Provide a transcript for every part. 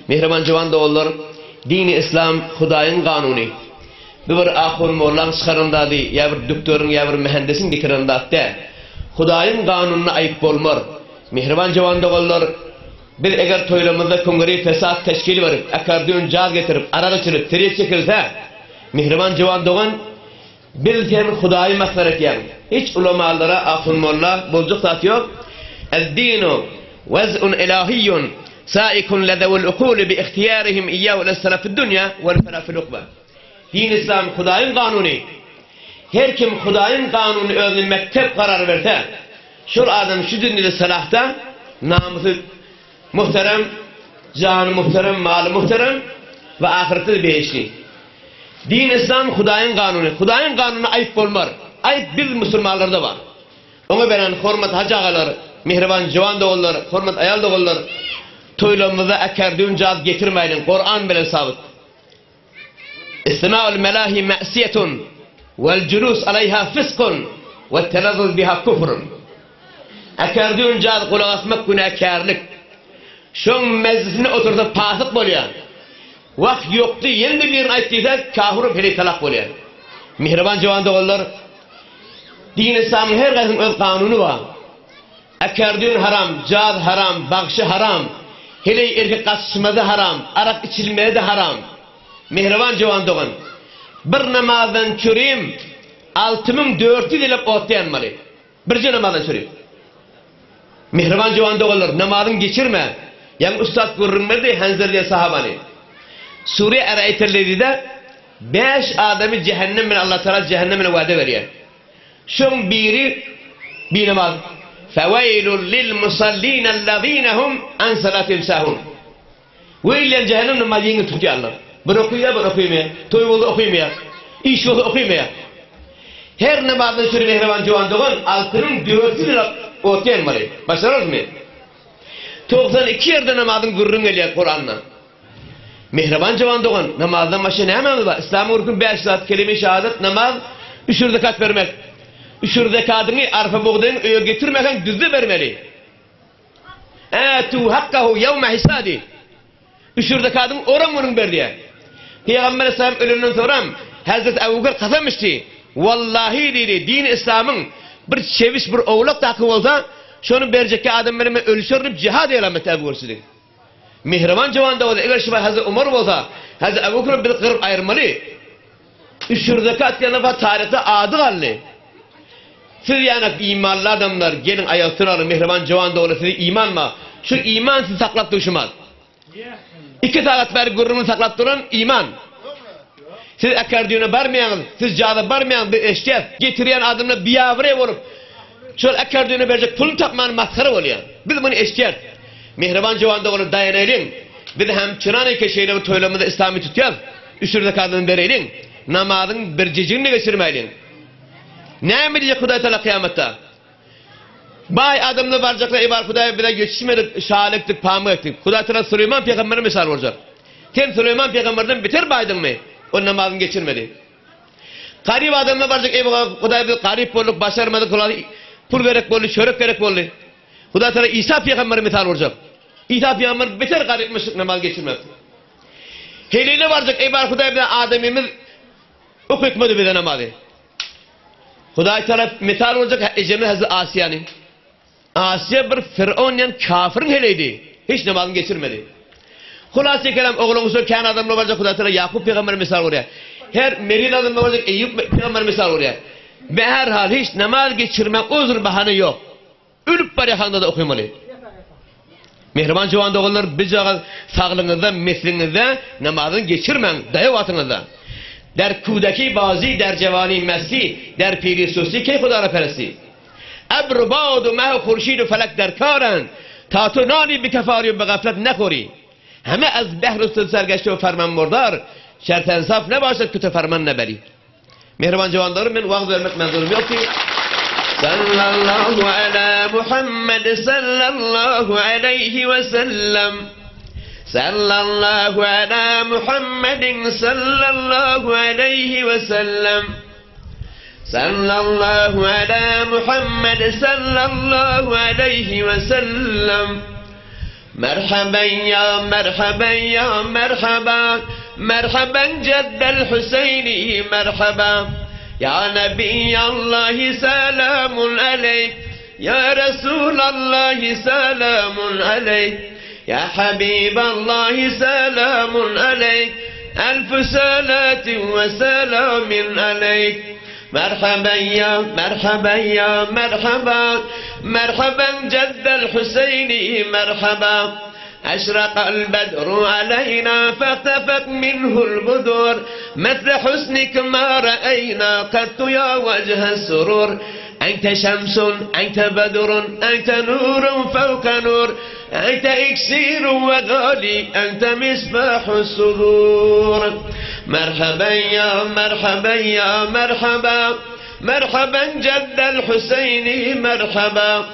Mähriban juwan doganlar, dini yslam Hudaýyň kanuny. Bu bir ahun mollaň çykaran zady ýa bir düktoryň ýa bir mühendisiň getiren zat däl. Hudaýyň kanunyna aýyp bolmar. Mähriban juwan doganlar, biz eger toýlarymyzda köňüri fesat teşkil berip, akordeon jaz getirip, arak içilip, tirýek çekilse, mähriban juwan dogan, Bil sen Hudaýy masgara etýäň. Hiç ulamalara, ahun molla boljak zat ýok. Ed-dinu wez'un ilahiyyun saikun lezewil ukuli bi ihtiýarihim iyyahu ila fid dunýa wel fela fil ukba. Din islam Hudaýyň kanuny. Her kim Hudaýyň kanunyny özüne mekdep karar berse, şol adam şu dünýede salahda namysy muhterem, jany muhterem, maly muhterem we ahyretde-de behişdi. Din islam Hudaýyň kanuny. Hudaýyň kanunyna aýyp bolmar. Aýyp biz musulmanlarda bar. Oňa beren hormat hajy agalar, mähriban juwan doganlar, hormat aýal doganlar, toýlarymyzda akardýun jaz getirmäýliň, Kuran bilen sabyt. Istima'ul melahi ma'siyetun wal julus aleýha fiskun we telezzuz biha kufrun. Akardýun jaz gulak asmak günäkärlik. Şoň mejlisinde otursa pasyk bolýar. Wah, ýokdy, ýene-de birini aýt diýse, kafir bolup heleý talak bolýar. Mähriban juwan doganlar, din yslamyň her haýsynyň öz kanuny bar. Akkardeon haram, jaz haram, bagşy haram, heleý erkek gatyşmazy haram, arak içilmegi-de haram. Mähriban juwan dogan, bir namazdan çürim 6400 ýyllap otda ýanmaly. Birje namazdan çürim. Mähriban juwan doganlar, namazyňy geçirme. Ýaňy ussat gürrüň berdi Hanzal diýen sahabany. Sure Eraýtellezide bäş adamy jähennem bilen Allah Tagala jähennem bilen wada berýär. Şoň biri binamaz. Feweýlul lil musallinellezine hum an salatihim sahun. Weýl jähennem namaz ýeňil tutýarlar. Bir okaýar, bir okamaýar. Toý bolsa okamaýar. Iş bolsa okamaýar. Her namazdan şir mähriban juwan dogan 6400 ýyl ot ýanmaly. Başararmy? 92 ýerde namazyň gürrüň gelýär Kuranda. Mähriban juwan dogan, namazdan başga nämämiz bar? Islamyň rükni 5 zat, kelime şehadet, namaz, üşür zekat bermek. Üşür zekadyňy arpa bugdaýyň öýe getirmeseň düzde bermeli. Ätu hakkahu ýewme hisadi. Üşür zekadyň oran günüň ber diýýär. Pygamber aleyhisselam ölenden soňram Hazreti Ebu Bekir kasam içdi. Wallahi diýdi, din islamyň bir çebiş bir owlak daky bolsa, şony berjekge adam bilen men ölüşerin diýip jihad eýlam etdi Ebu Bekir Siddik. Mihriban juwan bolsa, eger şu Hazreti Umar bolsa, Hazreti Ebu Bekir bizi gyryp aýyrmaly. Üşür zekat diýen lapa taryhda ady galdy. Siz ýanak imanly adamlar, geliň aýak turalyň, mähriban juwan dogry sizi iman bar. Şu iman sizi saklap duşmaz. Iki sagat bäri gürrüňini saklap duran iman. Siz akkardiona barmaýaňyz, siz jaza barmaýaňyz, biz eşidýäs. Getirýän adamlar biabraý bolup, şol akkardiona berjek puluny tapman masgara bolýar. Biz muny eşidýäs. Mähriban juwan dogry daýanaýlyň. Biz hem çynanyke şeýle bir toýlarymyzda islamy tutýas. Üşür zekadyny bereýliň. Namazyň birjijigini-de geçirmäýliň. Näme diýjek Hudaý Tagala kyýamatda? Baý adamlar barjaklar, eý bar Hudaý bize ýetişmedik, şaly ekdik, pamyk ekdik. Hudaý Tagala Süleýman pygambere mysal boljak. Sen Süleýman pygamberden beter baýdyňmy? O namazyny geçirmedi. Garyp adamlar barjak, eý Hudaý biz garyp bolduk, başarmadyk, pul gerek boldy, çörek gerek boldy. Hudaý Tagala Isa pygambere mysal boljak. Isa pygamber beter garypmyş, namaz geçirmedi. Heleýle barjak, eý bar Hudaý bize adamymyz okatmady bize namazy. Hudaý tarap mysal boljak ejemiz Hazreti Asiýany. Asiýa bir Firon diýen kafiriň heleýdi. Hiç namazyny geçirmedi. Hulasy kelam ogluň şol kän adamlar barjak Hudaý tarap Ýakup pygamber mysal bolýar. Her meriz adamlar barjak Eýýup pygamber mysal bolýar. Bäherhal hiç namaz geçirmek uzr bahana ýok. Ölüp barýakanda-da okamaly. Mähriban juwan doganlar, bijagaz saglygyňyzda, mesligiňizde namazyny geçirmäň, daýaw atyňyzda. Der kudaki bazi, der jewani mesti, der piri susti keý Hudara peresti. Ebr bad u meh u hurşid u felek der karend, ta tu nani bi kefari u bi gaflet nehori. Heme ez behr u sil sergeşte u ferman burdar, şert ensaf nebaşad ki tu ferman neberi. Mähriban juwanlarym men wagyz bermek menzurum ýokdy. Sallallahu ala Muhammed sallallahu aleýhi we sellem. Sallallahu ala Muhammedin sallallahu aleýhi we sellem. Sallallahu ala Muhammed sallallahu aleýhi we sellem. Merhaben ya merhaben ya merhaba Merhaben ceddel Hüseyni merhaba Ya Nebiyallahi selamun aleyk Ya Resulallahi selamun aleyk Ya Habiballahi selamun aleyk Elf salatin ve selamin aleyk Merhaben ya merhaben ya merhaba Merhaben ceddel Hüseyni merhaba أشرق البدر علينا فاختفت منه البدور مثل حسنك ما رأينا قط يا وجه السرور أنت شمس أنت بدر أنت نور فوق نور أنت إكسير وغالي أنت مصباح الصدور مرحبا يا مرحبا يا مرحبا مرحبا جد الحسين مرحبا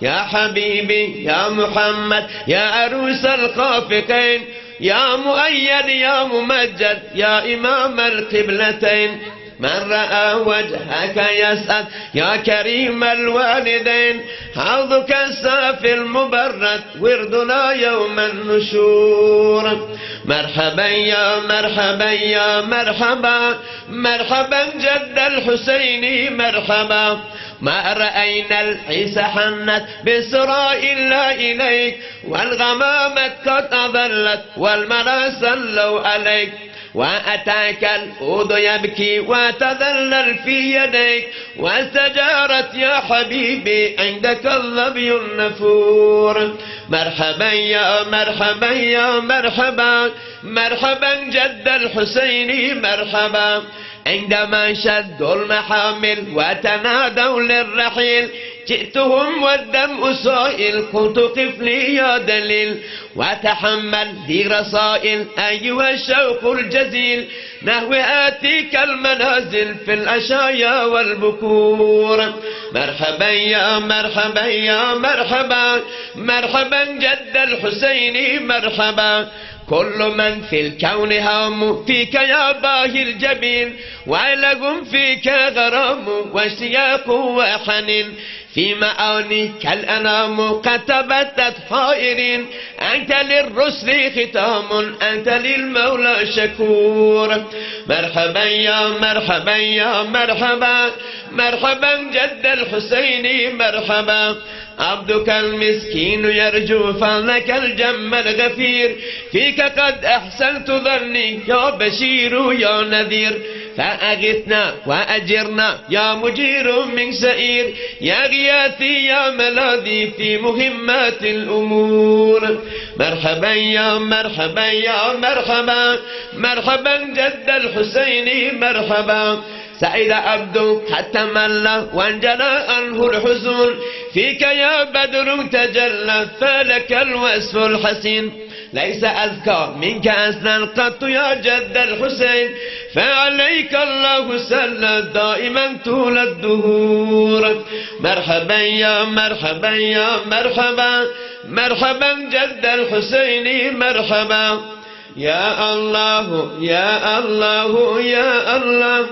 يا حبيبي يا محمد يا عروس الخافقين يا مؤيد يا ممجد يا إمام القبلتين من رأى وجهك يسأل يا كريم الوالدين حوضك السافي المبرد وردنا يوم النشور مرحبا يا مرحبا يا مرحبا مرحبا جد الحسين مرحبا ما رأينا العيس حنت بسراء إلا إليك والغمامة قد أضلت والمرأ صلوا عليك وأتاك الأوض يبكي وتذلل في يديك واستجارت يا حبيبي عندك الظبي النفور مرحبا يا مرحبا يا مرحبا مرحبا جد الحسين مرحبا عندما شدوا المحامل وتنادوا للرحيل جئتهم والدم سائل قلت قف لي يا دليل وتحمل لي رسائل أيها الشوق الجزيل نحو آتيك المنازل في الأشايا والبكور مرحبا يا مرحبا يا مرحبا مرحبا جد الحسين مرحبا كل من في الكون هام فيك يا باهي الجبين ولهم فيك غرام واشتياق وحنين في معانيك الأنام قد تبتت حائرين أنت للرسل ختام أنت للمولى شكور مرحبا يا مرحبا يا مرحبا مرحبا جد الحسين مرحبا عبدك المسكين يرجو فضلك الجم الغفير فيك قد أحسنت ظني يا بشير يا نذير فأغثنا وأجرنا يا مجير من سئير يا غياثي يا ملاذي في مهمات الأمور مرحبا يا مرحبا يا مرحبا مرحبا جد الحسين مرحبا سعيد عبدك حتى مل وانجلى عنه الحزن فيك يا بدر تجلى فلك الوصف الحسين ليس أذكى منك أسنى قط يا جد الحسين فعليك الله سلى دائما طول الدهور مرحبا يا مرحبا يا مرحبا مرحبا جد الحسين مرحبا يا الله يا الله يا الله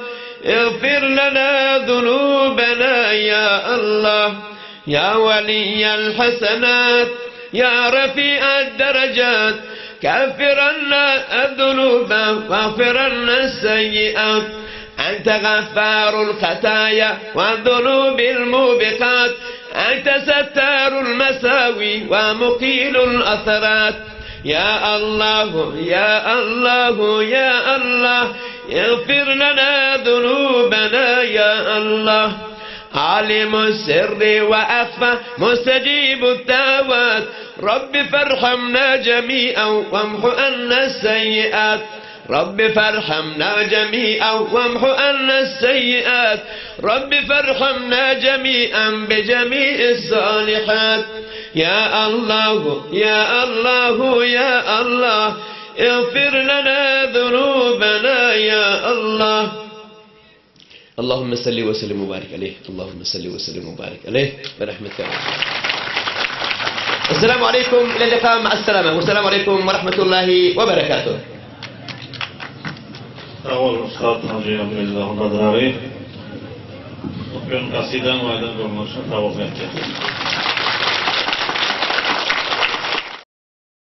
اغفر لنا ذنوبنا يا الله يا ولي الحسنات يا رفيع الدرجات كفرنا الذنوب واغفرنا السيئات أنت غفار الخطايا والذنوب الموبقات أنت ستار المساوي ومقيل الأثرات يا الله يا الله يا الله اغفر لنا ذنوبنا يا الله عالم السر وأخفى مستجيب الدعوات رب فارحمنا جميعا وامح عنا السيئات رب فارحمنا جميعا وامح عنا السيئات رب فارحمنا جميعا بجميع الصالحات يا الله يا الله يا الله اغفر لنا ذنوبنا يا الله اللهم صل وسلم وبارك عليه اللهم صل وسلم وبارك عليه برحمتك السلام عليكم الى اللقاء مع السلامه والسلام عليكم ورحمه الله وبركاته Sag bol ussat Hajy Abdylla Bazary. Okan kasydaň we aýdan bolmagyna sag bolsun aýtýas.